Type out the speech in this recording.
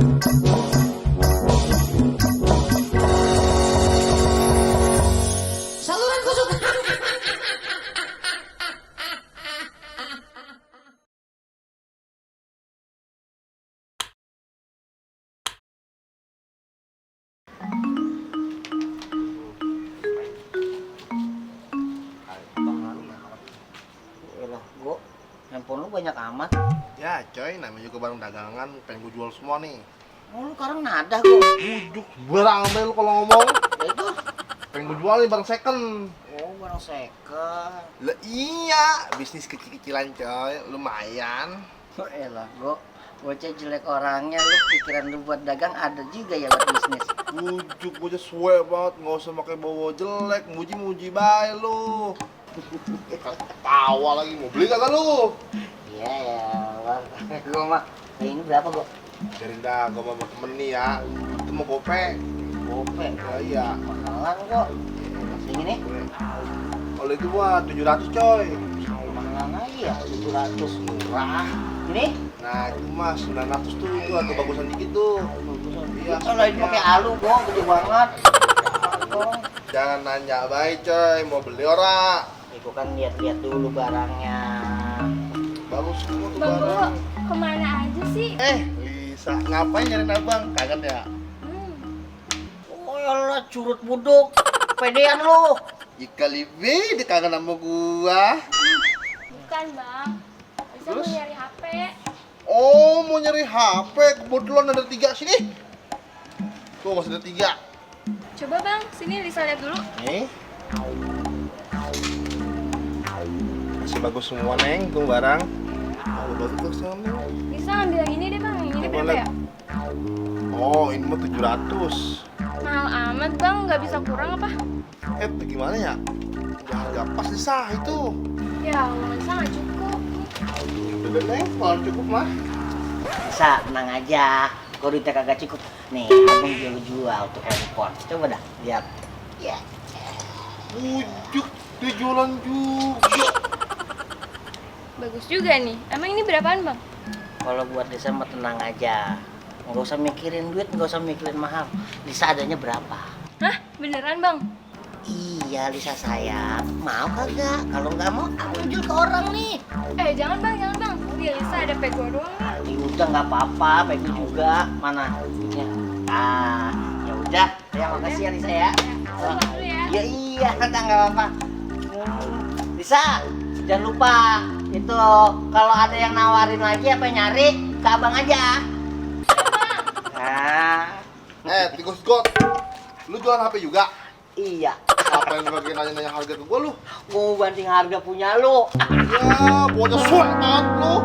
Saluran kusuk. Elah, gua handphone lu banyak amat. Ya coy, namanya juga barang dagangan, pengen gue jual semua nih. Oh, lu sekarang nada gua. Bujuk, barang ambil lu kalau ngomong. Ya itu. Pengen gue jual nih barang second. Oh, barang second. Lah iya, bisnis kecil-kecilan coy, lumayan. Oh, elah, gua bocah jelek orangnya, lu pikiran lu buat dagang ada juga ya buat bisnis. Bujuk, bocah suwe banget, nggak usah pakai bawa jelek, muji-muji bae lu. Tawa lagi, mau beli kagak lu? Iya ya, Bang. Gua mah ini berapa, gua? Biarin dah, gue sama temen nih ya. Itu mau gope. Gope. Ya iya. Mahalan kok. Yang ini? Kalau itu buat 700 coy. Mahalan aja ya, 700 murah. Ini? Nah itu mas 900 tuh, itu agak bagusan dikit tuh. Iya. Kalau ini pakai alu, gua gede banget. Jangan nanya baik coy, mau beli ora? Itu kan lihat-lihat dulu barangnya. Bagus semua tuh Bang Bo, barang. kemana aja sih? Lisa, ngapain nyariin abang? Kangen ya? Oh yalah, curut buduk. Pedean lu. Jika lebih dikangen sama gua. Bukan bang, bisa mau Terus? nyari HP. Oh, mau nyari HP, kebetulan ada 3 sini. Tuh masih ada 3. Coba bang, sini Lisa lihat dulu. Nih. Masih bagus semua neng, tuh barang. Oh, bagus semua. Lisa ambil yang ini deh bang, yang ini Coba berapa ya? lihat. Oh, ini mah 700. Mahal amat bang, nggak bisa kurang apa? Gimana ya? Udah harga pas Lisa itu. Ya, uang Lisa nggak cukup. Udah neng, kalau cukup mah. Bisa, tenang aja. Kalau duitnya kagak cukup. Nih, abang jual tuh handphone. Coba dah, lihat. Ya. Bujuk, dia jualan juga. Bagus juga nih. Emang ini berapaan bang? Kalau buat Lisa mah tenang aja. Nggak usah mikirin duit, nggak usah mikirin mahal. Lisa adanya berapa? Hah, beneran bang? Iya, Lisa sayang. Mau kagak? Kalau nggak mau, aku jual ke orang nih. Jangan bang, jangan bang. Dia Lisa ada pego doang nih. Ya udah nggak apa-apa, pegi juga. Mana duitnya? Ah, ya udah. Ya makasih ya Lisa ya. Aku bang dulu ya. Ya iya, nggak apa-apa. Lisa, jangan lupa itu kalau ada yang nawarin lagi apa nyari ke abang aja. Ah, Tikus God, lu jualan HP juga? iya. Apa yang lagi nanya-nanya harga ke gua lu? Mau banding harga punya lu. Ya, bocah suek banget lu.